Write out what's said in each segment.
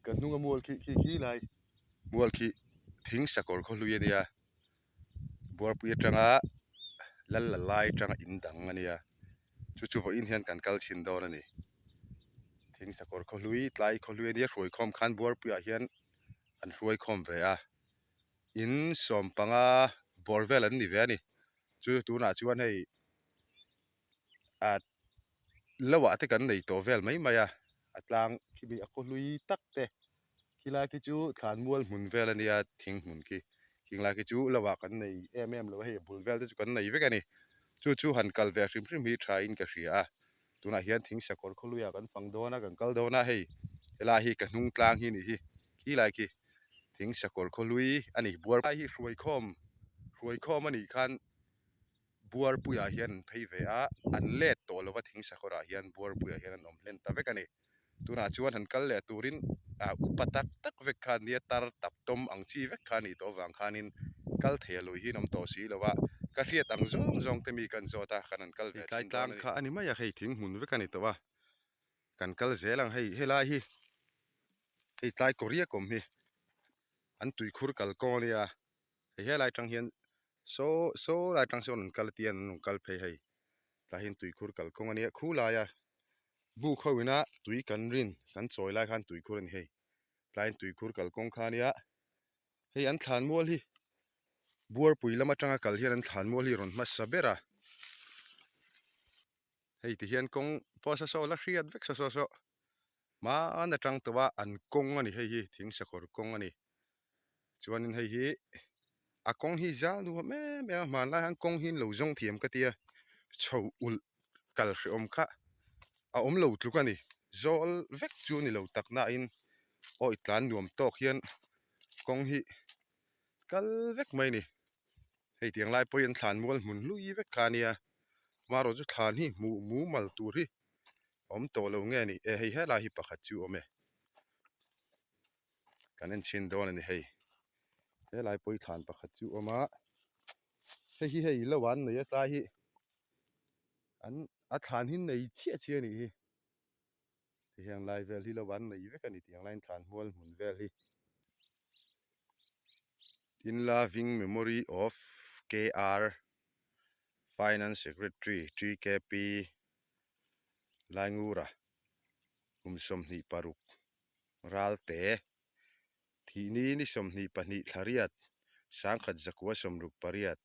Kan hnunga mual khi khi khi lai mual khi thing sakawr khaw hlui a nia buarpui atanga lal la lai atanga in dang a nia chu chu vawiin hian kan kal chhin dawn a ni thing sakawr khaw hlui tlai khaw hlui a nia hruaikhawm khan buarpuiah hian an hruaikhawm ve a in sawmpanga bawr vel an ni ve a ni chu tunah chuan hei ah lo ah te kan nei tawh vel mai mai a a tlang khi mi a khaw hlui tak te khilai khi chu thlan mual hmun vel a nia thing hmun khi khing lai khi chu lo ah kan nei em em lo a hei a bul vel te chu kan nei vek a ni chu chu han kal ve hrim hrim hi tha in ka hria a tunah hian thing sakawr khaw hluiah kan fang dawn a kan kal dawn a hei helai hi ka hnung tlang hi a nih hi khilai khi thing sakawr khaw hlui a ni buar hi hruaikhawm hruaikhawm a nih khan Buarpuiah hian an phei ve a, an let tawh lova thing sakawrah hian Buarpuiah hian an awm hlen ta vek a ni. Tunah chuan han kal leh turin ah upa tak tak vek kha nia tar tap tawm ang chi vek kha a nih tawh avang khanin kal thei a lui hi an awm tawh si lo a, ka hriat ang zawng zawng te mi kan zawt a, kan han kal ve chhin dawn a ni. Kha a ni mai a, hei thing hmun vek a ni tawh a, kan kal zel ang hei helai hi. Hei tlai kawriak awm hi an tuikhur kalkawng a nia hei helai atang hian saw saw lai atang sawn an kal tia an rawn kal phei hei tah hian tuikhur kalkawng a nia khu laia buk ho ina tui kan rin kan chawi lai khan tuikhur a ni hei tlaiin tuikhur kalkawng kha a nia hei an thlan mual hi buarpui lam atanga kal hian an thlan mual hi a rawn hmasa ber a hei ti hian kawng pawh saw saw la hriat vek saw saw saw. Hmaan atang tawh a an kawng a ni hei hi thing sakawr kawng a ni chuanin hei hi a kawng hi zal duh em em a hmanlai hian kawng hi an lo zawng thiam ka tia chho ulh kal hrehawm kha a awm lo tluk a ni zawl vek chu a ni lo tak nain awi tlan nuam tawk hian kawng hi kal vek mai a ni hei tiang lai pawhin an thlan mual hmun hlui vek kha a nia amaherawhchu thlan hi hmuh mumal tur hi. Awm tawh lo nge ni e hei helai hi pakhat chu awm e kan en chhin dawn a ni hei helai pawi thlan pakhat chu awm a hei hi hei lo an nei a tlai hi an a thlan hi nei chiah chiah a nih hi ti hian lai vel hi lo an nei vek a ni tiang laiin thlan hmual hmun vel hi in loving memory of K_R Finance Secretary T_K_P. Laingura kum 26 Ralte thihni ni 22 Thlariat 1968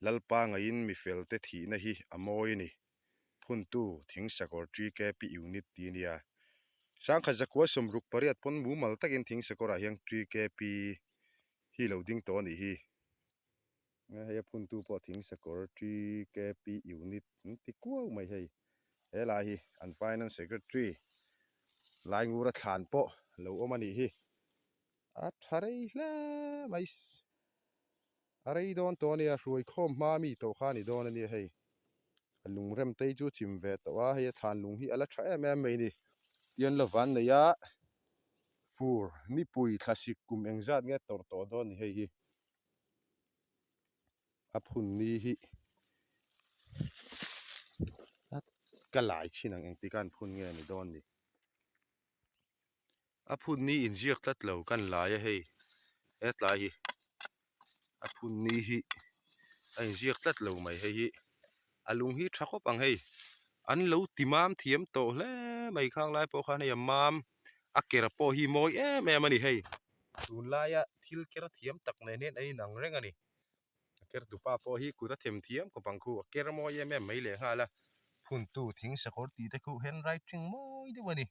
Lalpa ngaiin mifelte thihna hi a mawi a ni Phuntu Thingsakawr TKP Unit ti nia 1968 pawn mumal takin Thingsakawrah hian TKP hi lo ding tawh a nih hi. Hei a phuntu pawh thing sakawr TKP unit an ti kuau mai hei he lai hi an finance secretary Laingura thlan pawh lo awm a nih hi a tha rei hle mai a rei dawn tawh a nia hruai khawm hma mi tawh kha a ni dawn a nia hei a lungrem te chu chim ve tawh a hei a thlan lung hi a la tha em em mai a ni tian la van nei a fur nipui thlasik kum engzat nge tawrh tawh dawn a ni hei hi. A phun ni hi ka lai chhin ang engtik a an phun nge ni dawn ni. A phun ni inziak tlat lo kan lai a hei hetlai hi a phun ni hi a inziak tlat lo mai hei hi a lung hi tha khawp ang hei an lo ti mam thiam tawh hle mai khang lai pawh khan hei a mam a ker pawh hi mawi em em a ni hei. Tunlaia thil ker thiam tak nen hian a inang reng a ni. A ker tupa pawh hi kut a them thiam khawp ang khu. A ker mawi em em mai leh nghal a. Phuntu thing sakawr tih te khu handwriting mawi deuh a ni.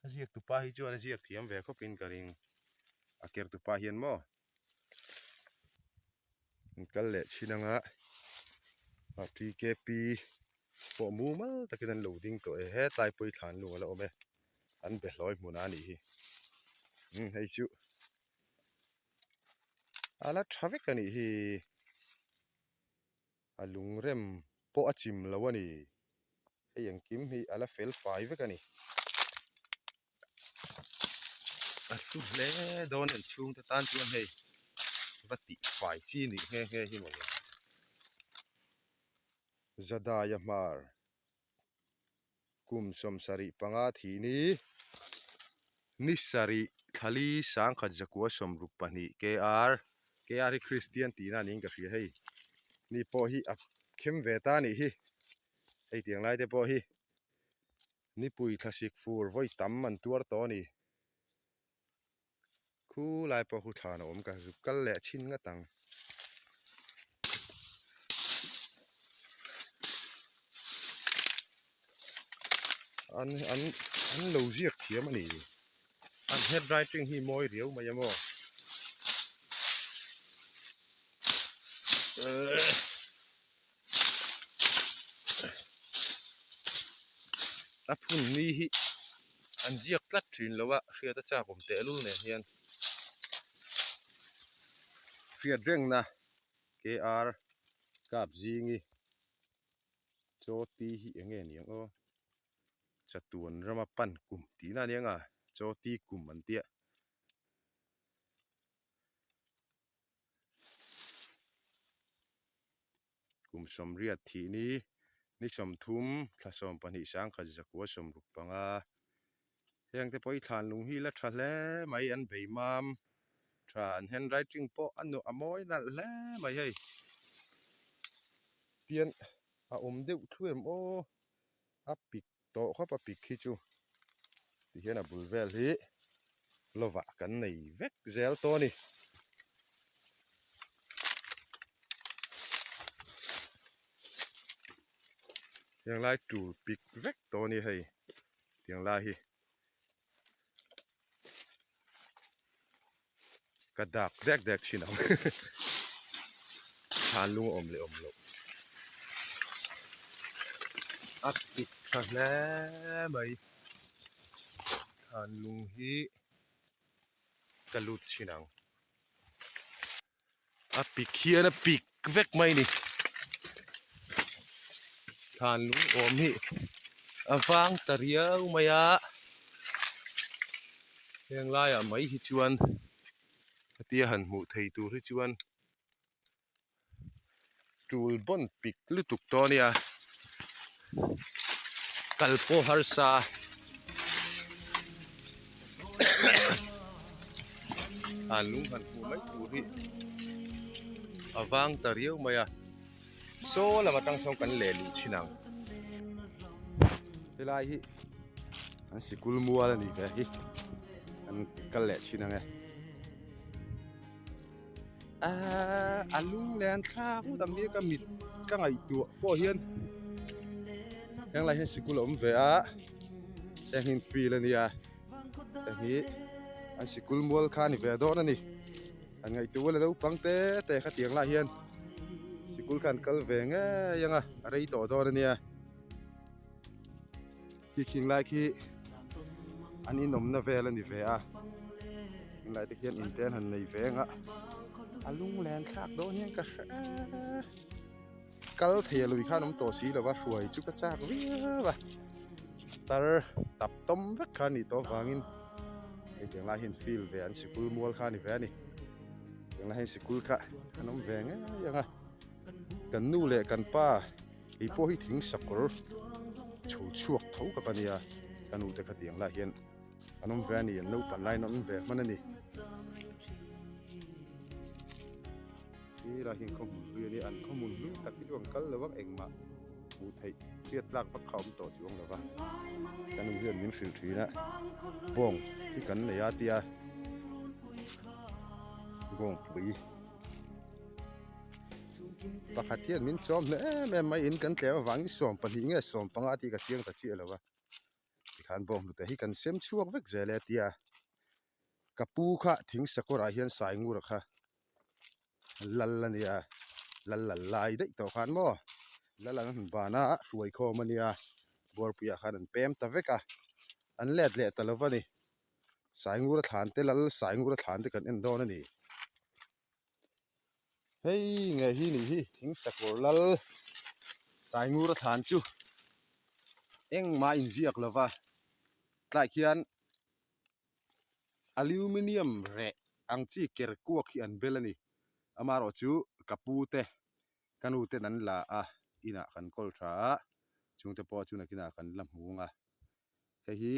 A ziak tupa hi chuan a ziak thiam ve khawpin ka ring. A ker tupa hian maw an kal leh chhin anga a TKP pawh mumal takin an lo ding tawh e. Hetlai pawh hi thlan lung a la awm e. An be hlawi hmun a nih hi umm hei chu a la tha vek a nih hi a lungrem pawh a chim lo a ni hei engkim hi a la fel fai vek a ni a hlu hle dawn a inchhung te tan chuan hei va tih fai chi nih nghe nghe hi mawle Zadaia hmar. Kum 75 thih ni. Ni sarih thlali sangkhat zakua 62 KR KR hi Kristian tihna niin ka hria hei. Ni pawh hi a khem ve ta a nih hi. Hei tiang lai te pawh hi nipui thlasik fur vawi tam an tuar tawh a ni. Khu lai pawh khu thlan a awm ka zuk kal leh chhin ngat ang. An an an lo ziak thiam a ni. An handwriting hi mawi riau mai a maw. A phun ni hi an ziak tlat thin lo a hriat a chak awm tehlul nen hian hriat rengna KR kap zingi chaw ti hi eng nge ni ang aw chatuan rama pan kum tihna a ni ang a chaw ti kum an tia. Kum sawmriat thih ni, ni 30, thla 12 sangkhat zakua 65. Heng te pawh hi thlan lung hi la tha hle mai, an bei mam tha, an handwriting pawh a nuah a mawi nalh hle mai hei. Tian a awm deuh thu em aw, a pik tawh khawp a pik hi chu tihian a bul vel hi lovah kan nei vek zel tawh a ni. Tiang lai tul pik vek tawh a ni hei tiang lai hi ka dak dek dek thin ang thlan lung a awm leh awm loh a pik tha hle mai thlan lung hi ka lut thin ang. A pik hian a pik vek mai a ni. Thlan lung awm hi a vang ta riau mai a. Heng laiah mai hi chuan hetia han hmuh thei tur hi chuan tul bawn pik lutuk tawh a nia kal pawh harsa an lung han hmuh mai tur hi a vang ta riau mai a saw lam atang sawn kan leh luh thin ang helai hi an sikul mual a nih ve hi an kal leh thin ang e. Ahh a lunglen thlak ngawt ang hi ka mit ka ngaihtuah pawh hian heng lai hian sikul a awm ve a heng hi field a nia heng hi an sikul mual kha a ni ve dawn a ni an ngaihtuah la naupang te te khatiang lai hian sikul kha an kal ve ngei ang a a rei tawh dawn a nia. Khi khing lai khi an inawmna vel a ni ve a khing lai te khian inte an han nei ve ang a a lunglen thlak dawn hian ka hre kal thei a lui khan awm tawh si lova hruai chu ka chak viau a tar tap tawm vek kha a nih tawh avangin hei tiang lai hian field ve an sikul mual kha a ni ve a ni tiang lai hian sikul kha an awm ve ngei ang a kan nu leh kan pa. Kei pawh hi thing sakawr chho chhuak tho ka ka nia ka nu te khatiang lai hian an awm ve a ni an naupan laiin an awm ve hman a ni helai hi an khaw hmun hlui a nia an khaw hmun hlui tak hi chu an kal lo vang engmah hmuh theih hriat tlak vak kha a awm tawh chuang lo va ka nu hian min hrilh thin a bawng hi kan nei a tia bawngpui. Pakhat hian min chawm hle em em mai in kan tlem avangin 12 nge 15 tih ka chiang ta chiah lo a tikhan bawng hnute hi kan sem chhuak vek zel e tia ka pu kha thing sakawrah hian sai ngur kha lal a nia lal lal lai daih tawh khan maw lal an han ban a hruai khawm a nia buarpuiah khan an pem ta vek a an let leh ta lo va ni sai ngur a thlan te lal sai ngur a thlan te kan en dawn a ni. Hei nge hi nih hi thing sakawr lal Taingur a thlan chu engmah a inziak lo va tlai khian aluminium reh ang chi ker kuak hi an bel a ni amaherawh chu ka pu te ka nu ten an la a inah kan kawl tha a chungte pawh chu nakinah kan la hmu ang a hei hi.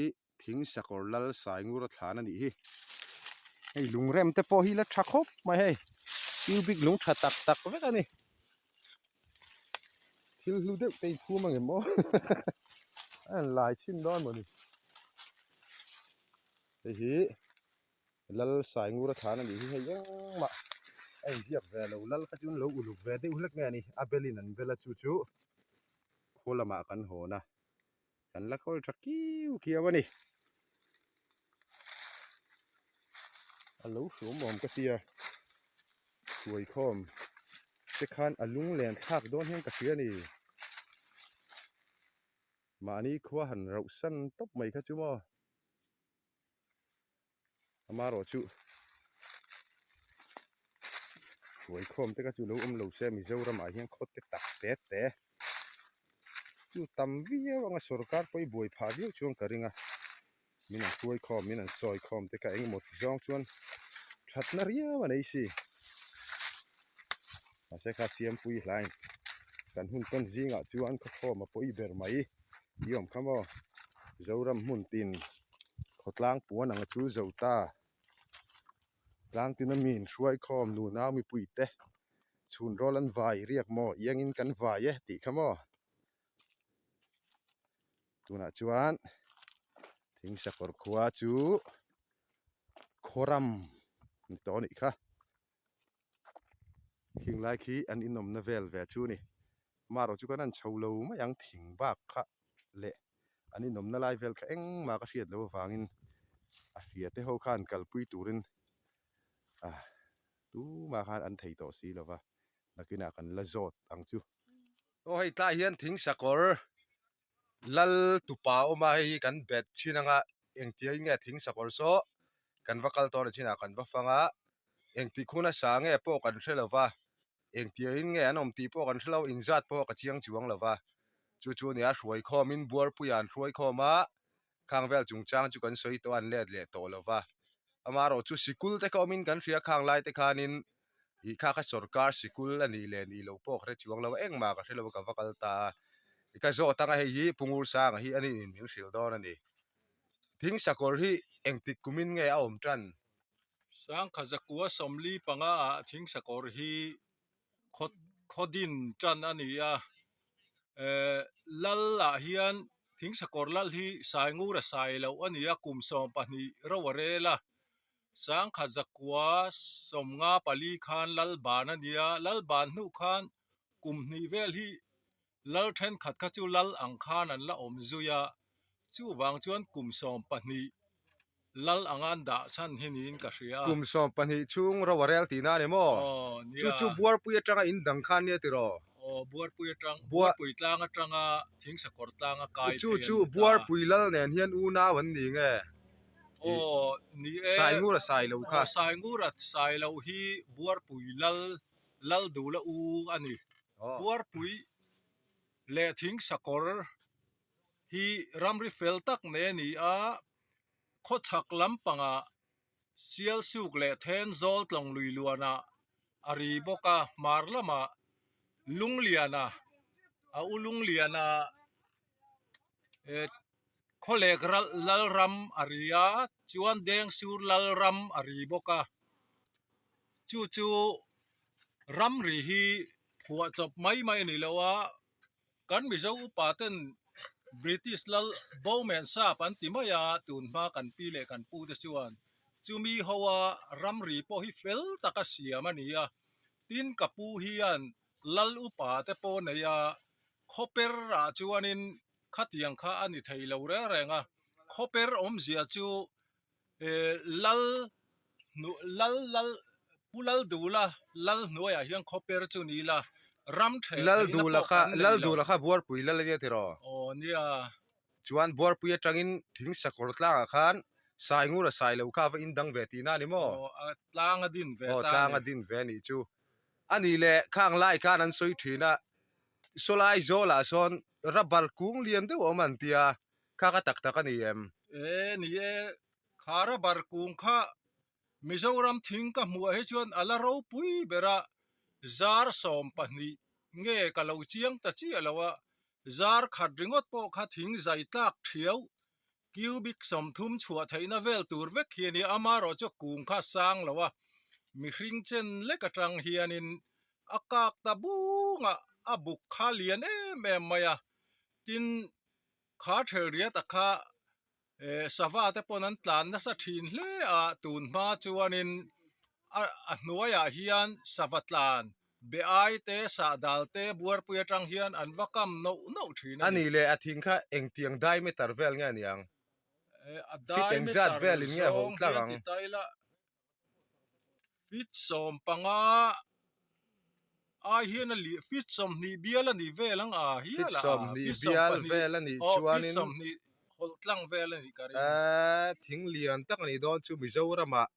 Thing sakawr lal sai ngur a thlan a nih hi. Hei lungrem te pawh hi la tha khawp mai hei. Cubic lung tha tak tak vek a ni. Thil hlu deuh te inphum ang em aw. A han lai chhin dawn maw ni. Hei hi lal sai ngur a thlan a nih hi hei engmah a inziak ve lo. Lal kha chu an lo uluk ve deuh hlek nge a ni. A belin an bel a chu chu. Khaw lamah kan hawn a, kan la kawl tha kiu kiau a ni. A lo hrum awm ka tia, hruai khawm te khan a lunglen thlak dawn hian ka hria a ni. Mahni khua han rauh san tawp mai kha chu maw. Amaherawh chu hruai khawm te kha chu lo awm lo se Mizoram ah hian khaw te tak te te chu tam viau anga sorkar pawh i buai phah viau chuan ka ring a min an hruai khawm min an sawi khawm te kha engemaw ti zawng chuan thatna riau a nei si mahse kha siampui hlain kan hun tawn zingah chuan khawkhawm a pawi ber mai i awm kha maw. Zoram hmun tin khawtlang puan ang a chul zo ta. Tlang tina mi inhruai khawm nunau mipui te chhun rawl an vai riak maw iangin kan vai e tih kha maw. Tunah chuan Thingsakawr khua chu khawram ni tawh a nih kha. Khing lai khi an inawmna vel ve chu a ni. Marawh chu kan han chho lo mai ang thing bak kha leh an inawmna lai vel kha engmah ka hriat loh avangin a hria te ho khan kalpui turin ah tumah khan an thei tawh si lova nakinah kan la zawt ang chu. Aw hei tlai hian thing sakawr lal tupa a awm a hei hi kan bet chhin anga engtia in nge thing sakawr saw kan va kal tawn a chinah kan va fang a engtik hun a sa nge pawh kan hre lova Engtiangin nge an awm tih pawh kan hre lo, inzat pawh ka chiang chuang lo va. Chu chu nia hruai khawmin Buarpuia an hruai khawm a, khang vel chungchang chu kan sawi tawh a, an let leh tawh lo va. Amaherawh chu sikul te kha awmin kan hria khang lai te khanin ih kha kha sorkar sikul a nih leh nih loh pawh ka hre chuang lo a, engmah ka hre lo a ka va kal ta a. Ka zawt anga hei hi Pu Ngursanga hi a niin min hrilh dawn a ni. Thing sakawr hi engtik kumin nge a awm tan? Sangkha zakua 45 ah thingsakawr hi khaw khaw din tan a ni a ehh lal ah hian thingsakawr lal hi saingur a sai loh a ni a kum 12 ro a rel a sangkha zakua 54 khan lal ban a ni a lal ban hnu khan kum hnih vel hi lal thenkhat kha chu lal ang khan an la awm zui a chuvang chuan kum 12 Lal anga an dah chhan hi niin ka hria. Kum 12 chhung ro a rel tihna a ni maw? Aw, nia. Chu chu Buarpui atanga in dang khan nia tiraw? Aw, Buarpui atang, Buarpui tlang atanga Thingsakawr tlanga kai phei an ni ta. Chu chu Buarpui lal nen hian unau an ni nge? Aw, ni e. Saingura sai lo kha. Aw, Saingura sai lo hi Buarpui lal, Lal Dula u a ni. Buarpui leh Thingsakawr hi ramri fel tak nei a ni a, khawchhak lampangah Sialsuk leh Thenzawl tlawng lui luanah a ri bawk a, hmar lamah Lungliana a u Lungliana eh khawlek Lalram a ri a, chuan Dengsur Lalram a ri bawk a, chu chu ramri hi phuahchawp mai mai a ni lo a. Kan Mizo upa ten British lal Bowman sap an ti mai a, tun hma kan pi leh kan pu te chuan chumi ho a ramri pawh hi fel taka siam a ni a. Tin ka pu hian lal upa te pawh nei a, khawper ah chuanin khatiang kha a ni thei lo reng reng a. Khawper awmzia chu Lal lal lal Pu Laldula lal hnuaiah hian khawper chu ni ila ram theh theihna pawh kan nei lo. Laldula kha Buarpui lal a nia tiraw? Aw nia. Chuan Buarpui atangin thing sakawr tlangah khan Saingur a sai lo kha a va indang ve tihna a ni maw? Aw a tlang a din ve ta a ni. Aw tlang a din ve a nih chu. A nih leh khang lai khan an sawi thin a, sawlai zawlah sawn rubber kung lian deuh a awm an tia, Kha ka tak tak a ni em? E ni e, kha rubber kung kha Mizoram thing ka hmuh ah hi chuan a la ropui ber a, zar 12 nge ka lo chiang ta chiah lo a, zar khat ringawt pawh kha thing zai tlak thiau. Cubic 30 chhuah theihna vel tur vek hi a ni a, amaherawh chu kung kha a sang lo a, mihring chen lek atang hianin a kak ta bung a, a buk kha lian em em mai a, tin kha thelriat a kha eh sava te pawn an tlan nasa thin hle a, tun hma chuanin a a hnuaiah hian sava tlan be ai te sah dal te buarpui atang hian an va kam noh noh thin a ni. A nih leh a thing kha engtiang diameter vel nge a ni ang? Eh a Feet engzat diameter velin nge hawh zawng tlak hian ang? ti ta ila feet 15 ai hian a lih feet 20 bial a nih vel ang a Feet hial a 20 feet bial 20 vel a nih aw feet chuanin 20 hawlh tlang vel a nih ka ring. Eh thing lian tak a nih dawn chu Mizoramah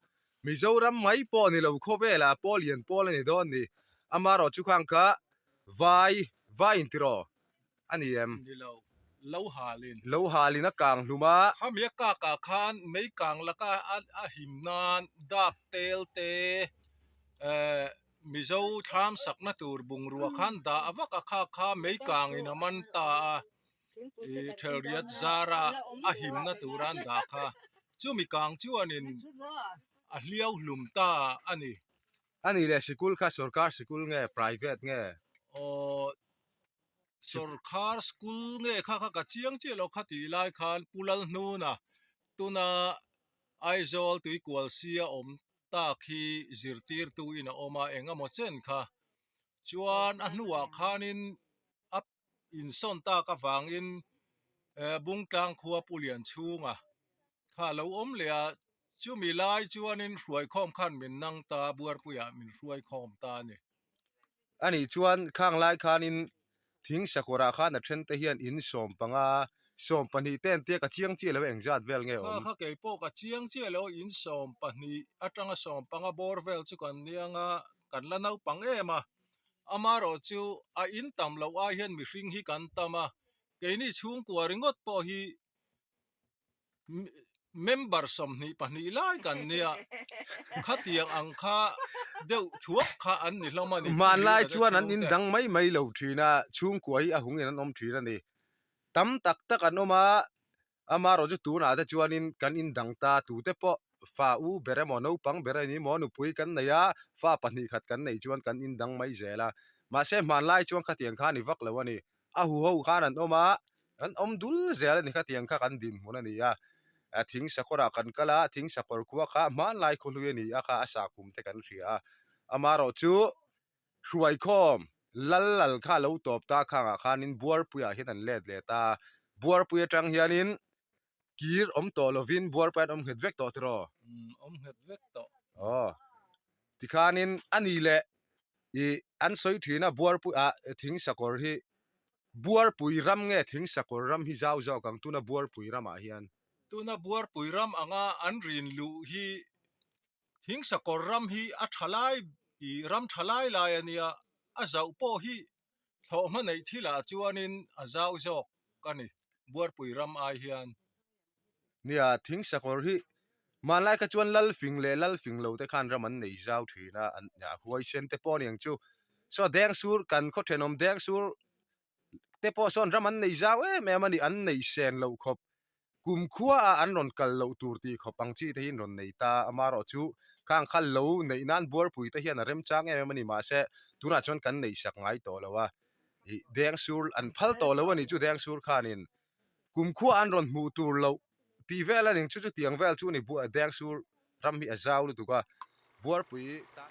Mizoram mai pawh a ni lo khawvelah pawh lian pawl a ni dawn a ni. Amaherawh chu khang kha vai vai intiraw a ni em? Ni lo, lo halin. Lo halin a kang hlum a. Khami a kakah khan mei kang laka a him nan dap tel te eh Mizo thlam sakna tur bungrua khan dah a vak a kha kha mei kangin a man ta a, ih thelriat zara a himna tura an dah kha. Chumi kang chuanin a hliau hlum ta a ni. A nih leh sikul kha sorkar sikul nge private nge? Aw Sorkar school nge kha kha ka chiang chiah lo kha tih lai khan Pu Lalhnuna tuna Aizawl tuikual sia awm tak hi zirtirtu in a awm a eng emaw chen kha chuan a hnuah khanin a insawn tak avangin Bungtlang khua Pu Lianchhunga kha a lo awm leh a chumi lai chuanin hruaikhawm khan min nang ta Buarpuiah min hruaikhawm ta a ni. A nih chuan khang lai khanin thing sakawrah khan a then te hian in 15, 12 te an tia ka chiang chiah lo engzat vel nge Kha awm? kha kei pawh ka chiang chiah lo in 12 atanga 15 bawr vel chu kan niang a, kan la naupang em a. Amaherawh chu a in tam loh ai hian mihring hi kan tam a, keini chhungkua ringawt pawh hi member 22 lai kan nia khatiang ang kha deuh thuak kha an ni hlawm a ni Hmanlai chuan an in dang mai mai lo thin a, chhungkua hi a hungin an awm thin a ni. Tam tak tak an awm a, amaherawh chu tunah te chuanin kan in dang ta tute pawh fa u ber emaw naupang ber a ni maw nupui kan nei a, fa pahnih khat kan nei chuan kan in dang mai zel a. Mahse hmanlai chuan khatiang kha a ni vak lo a ni. A huho khan an awm a, an awm dul zel a ni khatiang kha kan dinhmun a ni a, thing sakawrah kan kal a, thing sakawr khua kha hmanlai khaw hlui a ni a kha a sa kum te kan hria a, amaherawh chu hruaikhawm lal lal kha a lo tawp ta khangah khanin buarpuiah hian an let leh ta a, buarpui atang hianin kir awm tawh lovin buarpui an awm nghet vek tawh tiraw? Umm awm nghet vek tawh. Aw tikhanin a ni leh Ih an sawi thin a buarpui ah thing sakawr hi buarpui ram nge thing sakawr ram hi zau zawk ang tuna buarpui ramah hian. Tuna buarpui ram anga an rin luh hi thing sakawr ram hi a tha lai ih ram tha lai lai a nia a zauh pawh hi thlawhhma neih thilah chuanin a zau zawk a ni buarpui ram ai hian. Nia, thing sakawr hi hmanlai kha chuan lal fing leh lal fing lo te khan ram an nei zau thin a, an huaisen te pawh a ni ang chu. Saw Dengsur, kan khaw thenawm Dengsur te pawh sawn ram an nei zau em em a ni, an nei sen loh khawp. Kum khua ah an rawn kal loh tur tih khawp ang chi te hi an rawn nei ta. Amaherawh chu khang kha lo neih nan buarpui te hian a remchang em em a ni, mahse tunah chuan kan nei sak ngai tawh lo a. Ih Dengsur an phal tawh lo a ni chu Dengsur khanin Kumkhua an rawn hmuh tur loh tih vel a ning chu chutiang vel chu ni Dengsur ram hi a zau lutuk a, Buarpui tan.